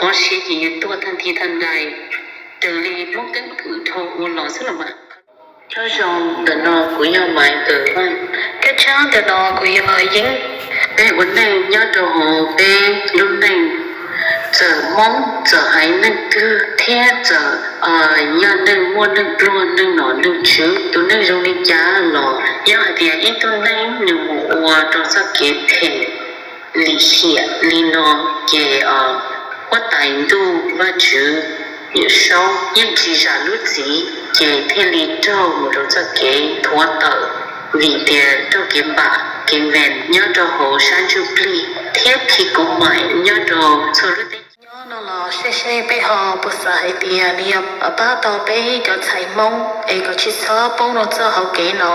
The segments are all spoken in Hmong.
Ov siav ces yus tuag tag nthi tag ntais, raws li Hmoob keeb kwm dhau ua los xwb los mas. Thawj zaug ntawm no kuv yog Maiv Kawm Vaj. Thawj zaug ntawm no kuv yog Yeeb. Peb ua neej nyob rau hauv peb lub neej, txawm Hmoob txawm haiv neeg twg thiab txawm yog neeg muaj neeg pluag neeg nom neeg tswv, tus neeg zoo li cas los yog hais tias ib tug neeg nws mus ua rau txoj kev phem lim hiam li no ces huab tais ntuj Vajtswv Yawm Saub yeej tsis zam lub txim ces thiaj li raug mus rau txoj kev thuav tawm, vim tias raug kev npam kev nvees nyob rau hauv sab ntsuj plig thiab khi kuv maim nyob rau txhua lub teb chaws. Nyob no los seb seb peb ho puas xav hais tias nws yog pab tau peb cov ntxhais Hmoob es kom tsis txhob poob rau txoj hauv kev no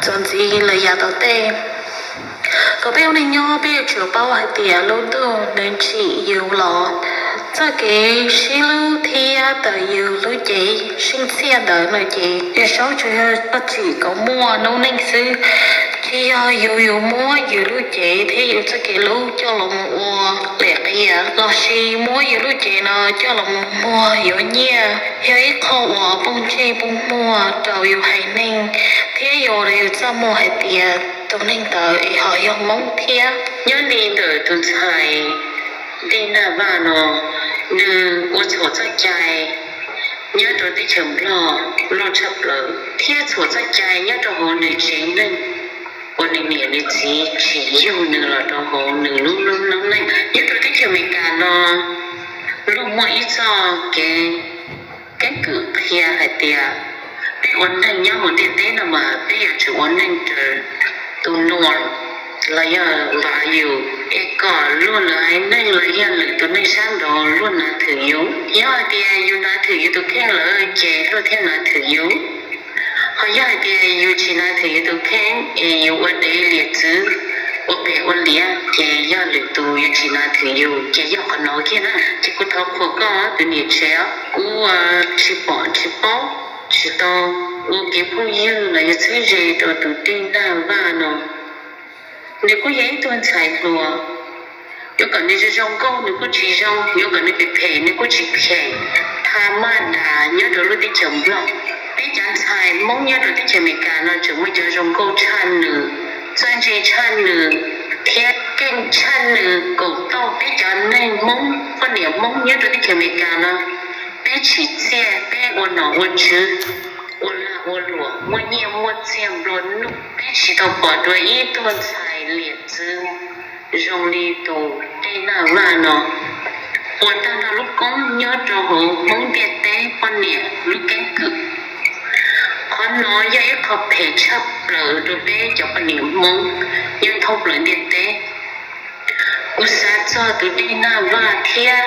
txuas ntxiv lawm yav tom ntej. Thaum peb ua neej nyob peb yuav tsum paub hais tias lub ntuj nws ntsim yus los txoj kev sib hlub thiab tawm yus lub cev xyeej txiaj ntawd no ces Yawm Saub tsuas yog tsim kom muaj noob neej xwb. Tsis yog yus yus muab yus lub cev thiab yus txoj kev hlub coj los mus ua lim qias lossis muab yus lub cev no coj los mus muag yuav nyiaj, yog ib qho uas poob ntsej poob muag rau yus haiv neeg thiab yus ua rau yus txoj muag hais tias tus neeg ntawd es ho yog Hmoob thiab. Nyob li ntawm tus ntxhais Dej Naj Vaj no, nws ua txhua txoj cai nyob rau teb chaws Nplog loj tshaj plaws thiab txhua txoj cai nyob rau hauv nws tsev neeg uas nws niam nws txiv tsim yug nws los rau hauv nws lub noob neej. Nyob rau teb chaws Amelikas no luag muaj ib txoj kev keeb kwm qhia hais tias peb ua neej nyob hauv ntiaj teb no mas peb yuav tsum ua neej raws tus norm los yog values es kom luag lwm haiv neeg los yog lwm tus neeg sab nraud luag nav thwm yus. Yog hais tias yus nav thwm yus tus kheej lawm ces luag thiaj nav thwm yus. Ho yog hais tias yus tsis nav thwm yus tus kheej es yus ua dev liam txwv, ua phem ua liam ces yog lwm tus yuav tsis nav thwm yus ces yog qhov no kiag na. Ces kuv thov qhuas koj tus niam tsev, kuv tsis pom tsis paub tsis tau ua kev phooj ywg los yog txheeb ze rau tus Dej Naj Vaj no. Nws kuj yog ib tug ntxhais hluas, yuav kom nws zoo zoo nkauj nws kuj tsis zoo, yuav kom nws phem phem nws kuj tsis phem. Tha maj das nyob rau lub teb chaws Nplog, peb cov ntxhais Hmoob nyob rau teb chaws Amelikas no tseem muaj cov zoo nkauj tshaj nws, txawj ntse tshaj nws, thiab keej tshaj nws. Kaum tauj peb cov neeg Hmoob, poj niam Hmoob nyob rau teb chaws Amelikas no, peb tsim txiaj, peb ua nom ua tswv, ua lag ua luam, muaj nyiaj muaj txiag nplua nuj, peb tsis tau pom dua ib tug ntxhais liam txwv zoo li tus Dej Naj Vaj no. Ua tag nrho lub koob nyob rau hauv Hmoob ntiaj teb poj niam lub keeb kwm. Qhov no yog ib qho phem tshaj plaws rau peb cov poj niam Hmoob nyob thoob plaws ntiaj teb. Kuv xav txog tus Dej Naj Vaj thiab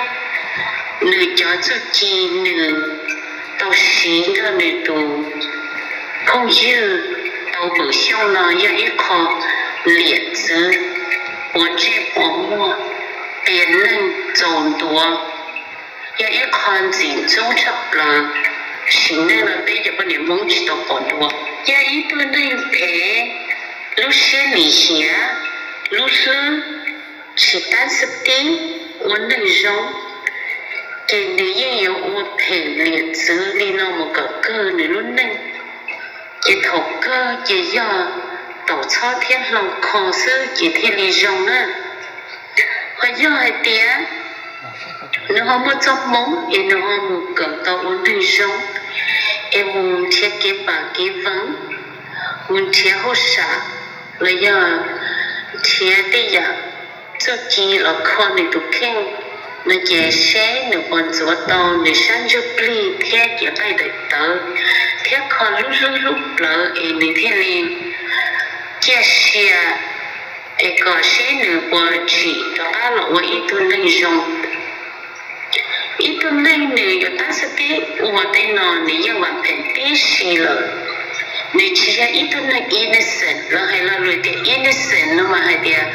nws cov txuj ci nws tau siv nrog nws tus phooj ywg tau pwm xyooj no yog ib qho liam txwv, puas ntsej puas muag, qias neeg txaus ntuav, yog ib qho ntxim ntxub tshaj plaws. Sim neej no peb cov poj niam Hmoob tsis tau pom dua, yog ib tug neeg phem, lub siab lim hiam, lub hlwb, tsis tab xab tib, ua neeg zoo, ces nws yeej yuav ua phem liam txwv li no mus kom kawg nws lub neej. Ces thaum kawg ces yog taum txhob thiab hlau kho xwb ces thiaj li zoo na. Ho yog hais tias nws ho muaj txoj hmoo es nws ho mus kawm tau ua neeg zoo, es mus nrhiav kev pam kev veev, mus nrhiav hauj sam, los yog nrhiav tej yam txuj ci los kho nws tus kheej no ces seb nws puas ntxuav tau nws sab ntsuj plig thiab cev nqaij daim tawv thiab kho lub hlwb lub plawv es nws thiaj li ciaj sia, es kom seb nws puas tsim rov qab los ua ib tug neeg zoo. Ib tug neeg nws yuav tab xab tib ua tej no nws yeej vam phem tib si lawm. Nws tsis yog ib tug neeg innocent, lawv hais lo lus tias innocent no mas hais tias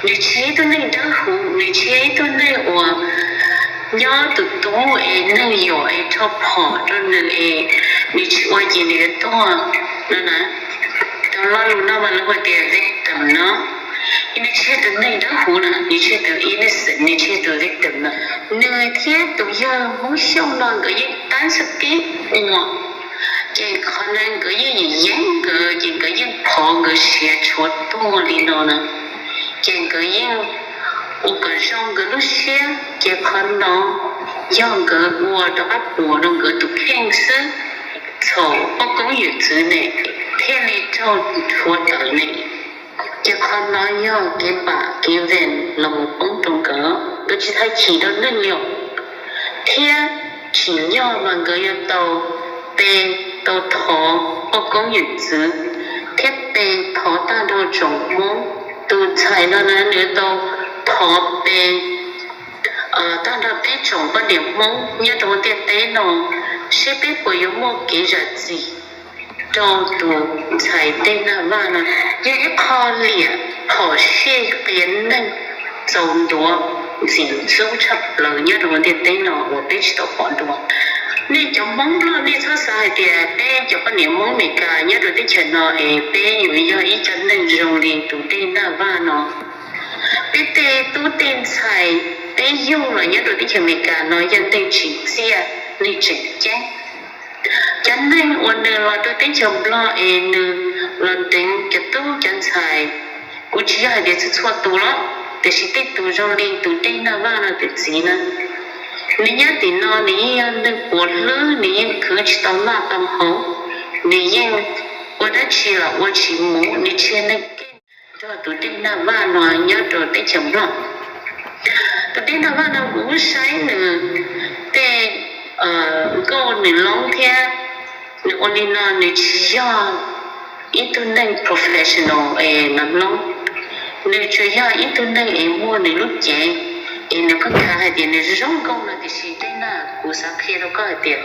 nws tsis yog ib tug neeg dawb huv, nws tsis yog ib tug neeg uas nyob tus tub es neeg yuam es rho phom rau nws es nws tsis ua ces nws yuav tuag no na. Tus lo lus no mas lawv hu tias victim no. Nws tsis yog tus neeg dawb huv na, nws tsis yog tus innocent, nws tsis yog tus victim na. Nws thiab tus yawg Hmoob Xyooj no nkawd yeej tab xwb pib ua, ces qhov no nkawd yeej yeem yeeb nkawd, ces nkawd yeej phov nkawd siav tshuav tuag li no na. Ces nkawd yeej ua kom zoo nkawd lub siab, ces qhov no yog nkawd ua rov qab puas rau nkawd tus kheej xwb, txhaum poj koob yawm txwv ne, thiaj li raug rhuav tawm ne. Ces qhov no yog kev pam kev vees los mus poob rau nkawd, nkawd tsis tau chim rau neeg li os. Thiab tsim nyog mas nkawd yuav tau pe, tau thov poj koob yawm txwv, thiab pe thov tag nrho tsoom Hmoob. Tus ntxhais no na nws yuav tau thov pe tag nrho peb tsoom poj niam Hmoob nyob rau ntiaj teb no, seb peb puas yuav muaj kev zam txim rau tus ntxhais Dej Nag Vaj no. Yog ib qho liam phom sij qias neeg txaus ntuav ntxim ntxub tshaj plaws nyob rau ntiaj teb no uas peb tsis tau pom dua. Nej cov Hmoob Nplog nej txhob xav hais tias peb cov poj niam Hmoob Amelikas nyob rau teb chaws no es peb yuav yog ib co neeg zoo li tus Dej Nag Vaj no. Peb tej tub tej ntxhais peb yug los nyob rau teb chaws Amelikas no yog neeg tsim txiaj, neeg tseem ceeb. Cov neeg uas nws los rau teb chaws Nplog es nws los deev cov tub cov ntxhais, kuv tsis yog hais tias txhua txhua tus los, tiam sis tej tus zoo li tus Dej Nag Vaj no tus txiv na, nws nyob tim no nws yeej yog neeg puav hlwb, nws yeej khwv tsis tau noj tau haus, nws yeej ua dab tsi los ua tsis mus, nws tsis yog neeg keej nrog tus Dej Nag Vaj no nyob rau teb chaws Nplog. Tus Dej Nag Vaj no kuv saib nws tej nkauj nws loob thiab nws ua li no nws tsis yog ib tug neeg professional es nws loob. Nws tsuas yog ib tug neeg es muaj nws lub cev es nws pheej khav hais tias nws zoo nkauj no tiam sis Dej Nag, kuv xav qhia rau koj hais tias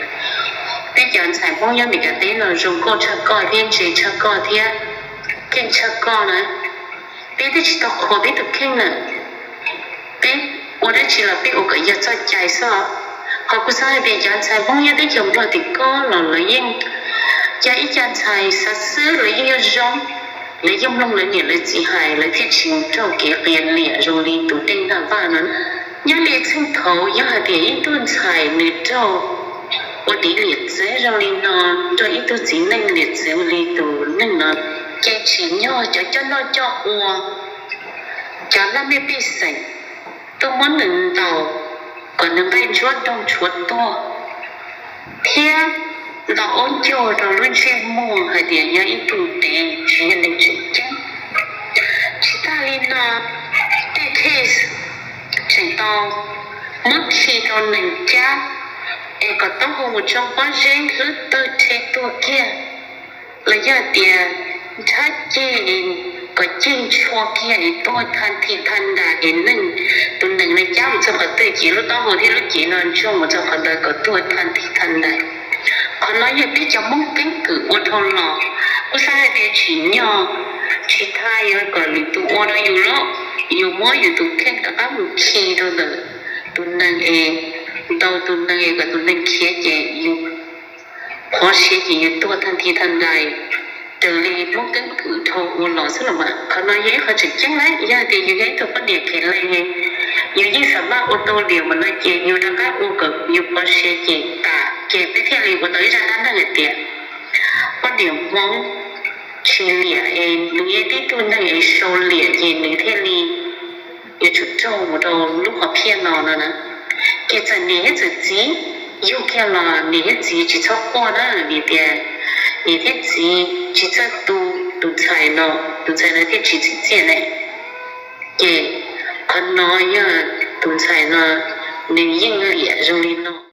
peb cov ntxhais Hmoob nyob Amelikas teb no zoo nkauj tshaj koj thiab ntse tshaj koj thiab keej tshaj koj na. Peb twb tsis tau qhuas peb tus kheej na, peb ua dab tsi los peb ua kom yog txoj cai xwb. Qhov kuv xav hais tias cov ntxhais Hmoob nyob teb chaws Nplog tim ko los lawv yeej, cov ib co ntxhais xav xwb lawv yeej yog zoo, lawv yeej mloog lawv niam lawv txiv hais lawv thiaj tsis raug kev qias liam zoo li tus Dej Nag Vaj no. Nyob li txheej thaum yog hais tias ib tug ntxhais nws raug ua tiv liam txwv zoo li no, raug ib tug txiv neej liam txwv li tus neeg no, ces tsim nyog cov coj noj coj ua, cov laj mej pej xeem tuaj muab nws ntaus kom nws nqaij ntsuab doog tshuav tuag, thiab ntaus aub ncaug rau lub ntsej muag hais tias yog ib tug dev tsis yog neeg tseem ceeb. Tsis tag li no, tej case tseem tau muab khi rau neeg cab es kom taub hau mus tsoo pob zeb hlwb twg rhe tuag kiag, los yog tias nrhab ceg kom ceg ntshua kiag es tuag thaj thi thaj ntais es neeg, tus neeg no cab mus txog qhov twg ces lub taub hau thiab lub cev no ntsoog mus txog qhov ntawd kom tuag thaj thi thaj ntais. Qhov no yog peb cov Hmoob keeb kwm ua dhau los, kuv xav hais tias tsim nyog tsis tas yuav kom lwm tus ua rau yus los, yus muab yus tus kheej rov qab mus khi rau ntawm tus neeg es, ntaus tus neeg es kom tus neeg khiav ces yus qhov siav ces yus tuag thaj thi thaj ntais, raws li Hmoob keeb kwm dhau ua los xwb los mas. Qhov no yog ib qho tseem ceeb lawm, yog tias yus yog ib tug poj niam kheev leej, yus yeej xam maj ua tau liam mas no ces yus rov qab ua kom yus qhov siav ces tas, ces peb thiaj li ua tau ib zaj dab neeg hais tias poj niam Hmoob tsis liam es nws yog tib tug neeg es sau liam ces nws thiaj li yuav tsum raug mus rau lub qhov phiaj no no na. Ces txawm niam thiab txawm txiv yug kiag los niam thiab txiv tsis txhob quaj na, vim tias niam thiab txiv tsis txawj tu tus ntxhais no, tus ntxhais no thiaj tsis txim txiaj ne. Ces qhov no yog tus ntxhais no nws yeej liam zoo li no.